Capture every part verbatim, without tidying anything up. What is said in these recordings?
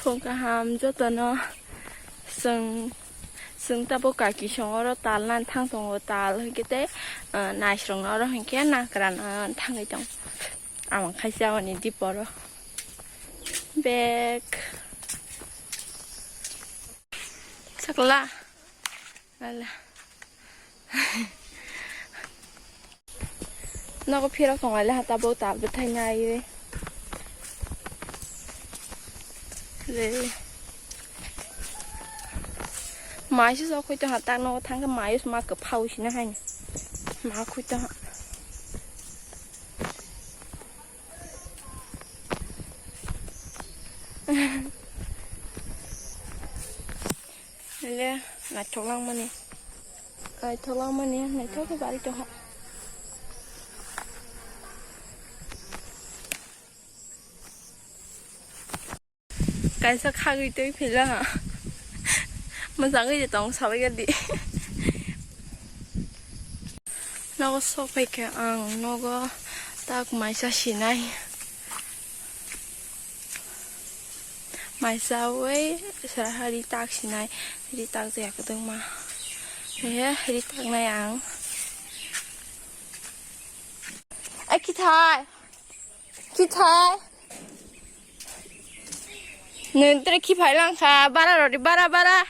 Kaham jotono, chwng chwng tabuk kaki song oro tal nan thang tongo, tal hwnkhe tei, ah, naisrwng oro hwnkhe nakran, ah, thangwi tong. Amang khaisa oni diporo bag sakla. Ala. Nogo phirok tongo le hata bo ta bwthai nai re. Le le. Mai se sok khoi to ha tak nogo thang khe mai se ma kwphao sina hai. Ma khoi to ha. Le, naithok langmani. Naithok langmani, naithok khe bari tongha. Kaisa khagwi twi phila ha. Mwchangwi je tong sabai gadi. Nogo sok pai khe ang nogo tak maisa sinai. Mai chaui sara ha ri tak sinai, ri tak jaya kwdwngma. He, ri taknai ang. Ai, kithai. Kithai. Nung tere kiphai langkha, bara rodi, bara, bara.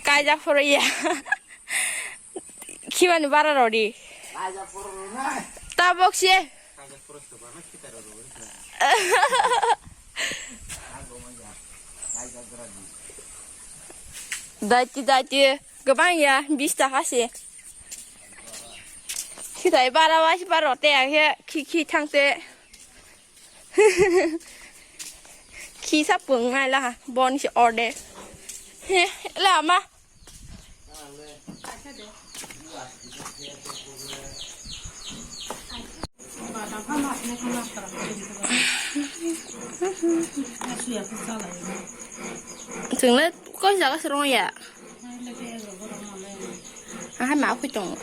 Kaijak phuru ya. Khibani bara rodi. Tabok se. Daiti, daiti, gabang ya, bis taka se. Khitai bara wasi bara rote ya, khi, khi thangte. Khi sa pung ngai la, bon si orde. He, la ma. Chwng le koi jaga se rwng ya. Ang hai ma khui tongo.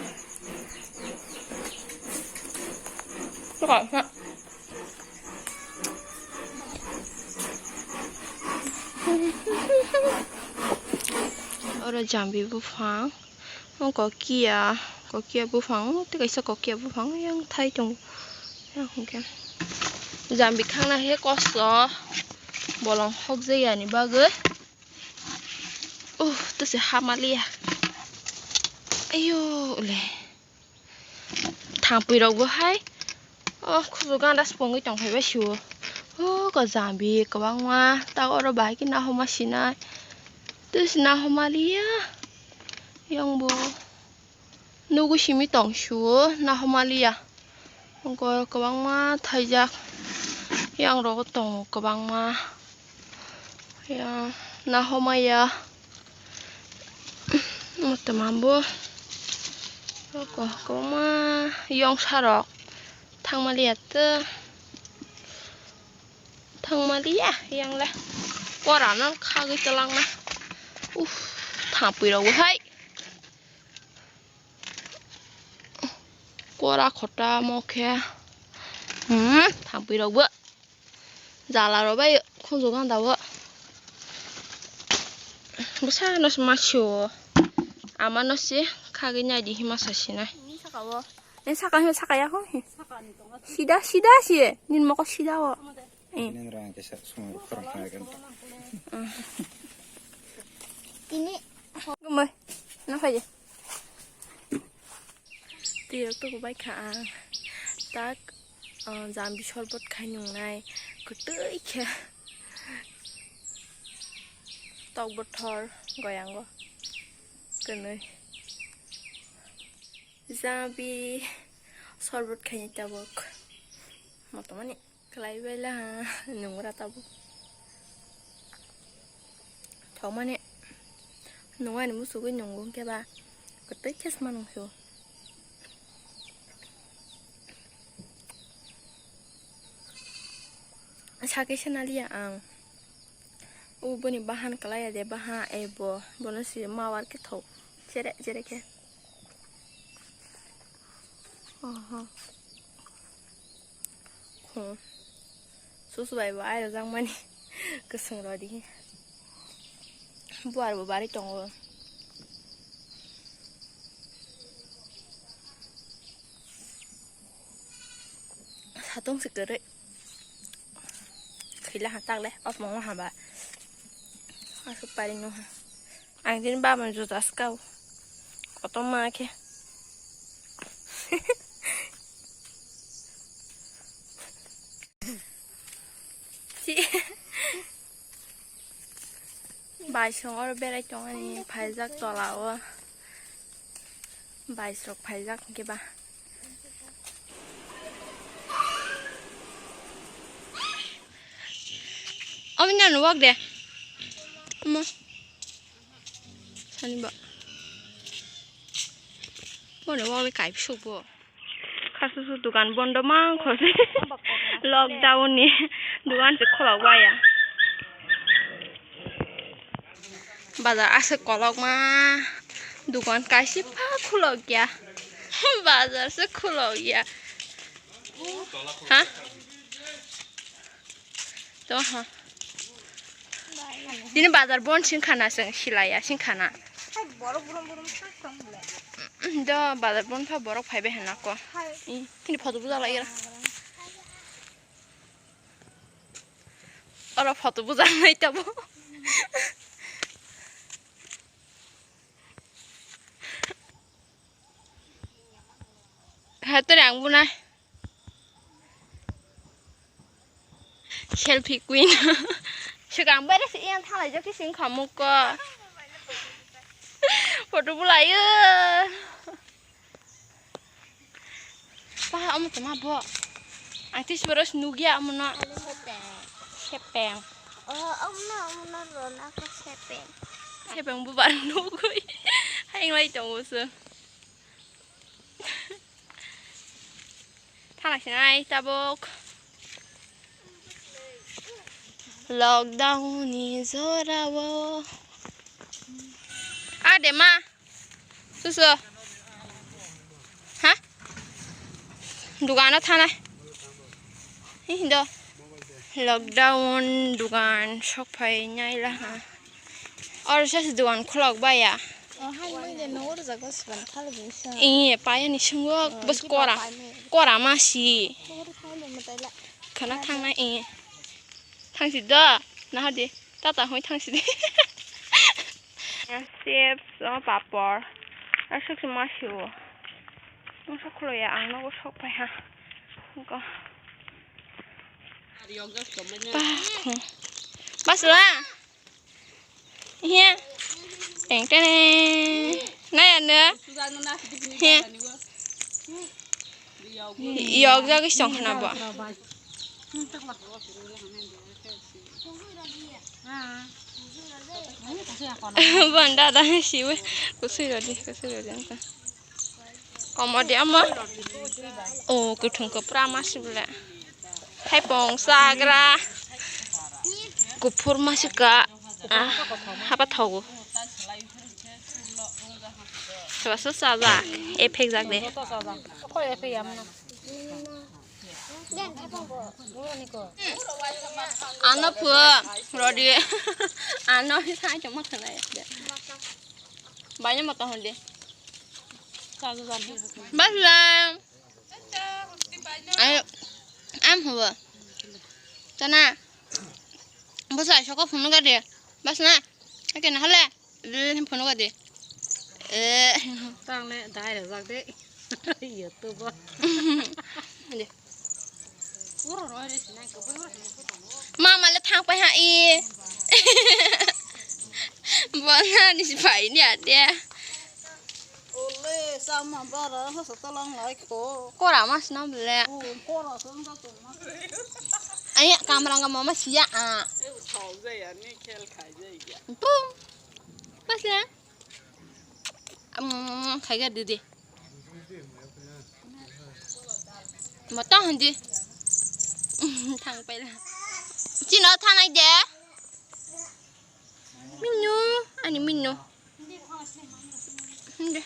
Tokha khe. Oro jambi buphang, o kokiya, kokiya buphang, tei kaisa kokiya buphang yang thai tongo. Yang hwnkhe jambi khangna khe kosto bolong hokjagya ni bagwi. Uh, tose hamaliya. Ayo, le. Thangpui rok bo hai. Oh, khuju ganda spongwi tong phai bai sio. Oh, ko jambi kwbangma. Ta oro bahai khe nahoma sinai. Tose nahoma liya. Yang bo. Nugui simi tong sio, nahoma liya. Ongko kwbangma thaijak. Yang rogo tongo kwbangma. Ya, nahoma ya. Motom ambo. Oko kwbangma yongsa rok. Thangma liya to. Thangma liya, yang le. Korano khagwi twlangna. Uff, thangpui rok bo hai. Kora khota mo khe. Hmm, thangpui rok bo. Jala rok bai khunju ganda bo. Bwsa no se ma sio. Ama no se khagwi nai di hima sa sinai. Ni saka o. Ni saka hima saka ya ho. Sida, sida si. Nin moko sida o. Eh. Ini orang kisah semua orang kaya kan. Ini. Gumai. Nang kaya. Tiyok tuku bai kha ang. Tak, ah, jambi sorbot khai nungnai. Kwtwi khe. Tok bothor goyango. Kwnwi. Jambi sorbot khaini tabuk. Motomani. Kwlai bai la ha, nungra tabuk. Thokmani nungani muchugwi nungo hwnkhe ba kwtwi khe sma nungphio. Sakhe se naliya ang. O boni bahan kwlai ya de baha ebo bono se mawar khe thok jere jere khe. Oho. Khum. Susu bai bo ai rwjakmani kwswng rw di. Buar bo bari tongo. Satung se kwrwi. Khila ha tak le, off mong ha ba. Asuk pari no ha. Ang din ba man juta skau. Kotom ma khe. Chi. Baisong oro berai tongani phaijak tola o. Bais rok phaijak hwnkhe ba. Omo nang wak de. Omo. Sani ba. Bo ni wak le kai suk bo. Kasu su dukan bondo mang khose. Lockdown ni dukan se khulok baya. Bazar aswk kolokma, dukan kaisa pha khulokya. Bazar se khulokya. Ha? To ha. Tini bazar bon sing khana sing silaya sing khana. Do bazar bon pha borok phai bai hana ko. Tini photo buja lai gra. Oro photo bujaknai tabo. Hatere ang buna. Selfie queen. Swkang bai resi yang thalai jok kising khamuk ko. Photo bulai. Paha omo toma bo. Ang tisi boros nugya omo no. Sepeng. Sepeng. Oh, omo no, omo no rona ko sepeng. Sepeng bubar nugui. Haing lai tongo se. Thana sinai tabuk. Lockdown ni jorao. Ade ma. Susu. Ha? Dugano thanai. Hindo. Lockdown dugan sok phai nai la ha. Or sa dugan khulok baya. Oh, hai mui de no or jago siban thal bisa. Iye paya ni sungok bos kora. Kora masi. Khana thangnai iye. Thangsi da. Nahadi. Tata hoi thangsi de. Chips, o papor. Aswk se ma sio. Masa khuloi ya ang nogo sok pai ha. Ko. Ba. Basla. Hiya. Teng teng. Naya ne. Hiya. Yok jagis tong khana bo. Bon dada siwe kusui rodi kusui rodi angka. Komodi ama. O kuthung ko pura masibla. Hai pong sagra. Kuphur masika. Ah, hapa thogo. Soba so sajak. Ephek jak de. Ano phu rodi. Ano sai chama khana. Banya mata honde. Bas lang. Ayo, am huwa. Tana. Bas ai soko phunu ga de. Bas na. Ake na hale. Phunu ga de. Eh. Tang le dai ra jak de. YouTube. De. Mama le thang pai ha i. Bona ni si pai ni ade. Ole sama bara ha sa talang lai ko. Kora mas nam le. O kora sa sa to ma. Ai kamera nga mama sia a. E thau ja ya ni khel khai ja ya. Pum. Pas le. Am khai ga didi. Mata handi. Thang paila. Chino thanai de. Minu, ani minu. Hande.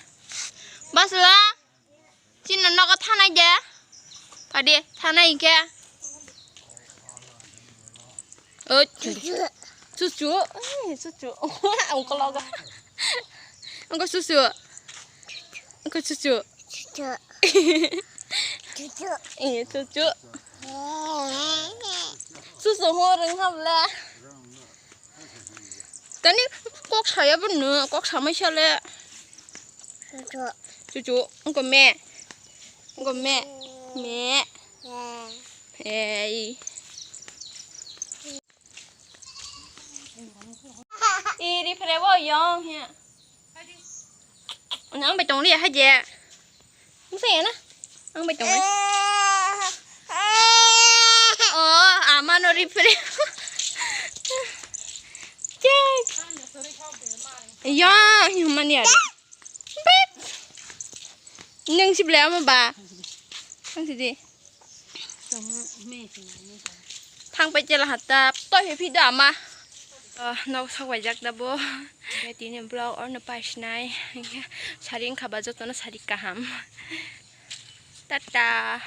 Basla. Chino nogo thanai de. Pade thanai ke. Oh, chuchu. Chuchu. Eh, chuchu. Ang kologo. Ang ko chuchu. Ang ko chuchu. Eh, chuchu. Chuchu ho rwng habla. Tani kok saya bwno, kok samai sale. Chuchu. Chuchu. Ang ko me. Ang ko me. Me. Hey. Iri phere wo yong he. Nang bai tong ri ha je. Nang sa ya na. Nang bai tong ri. Oh, ama no ri phere. Cek. Yong, yong mani ya. Bet. Nang si bela ama ba. Nang si di. Thang pai chela hata toi he phi da ama. Ah, nok sak bai jak da bo. Tini vlog orno pai sinai. Sari wngkha ba jotono sari kaham. Tata.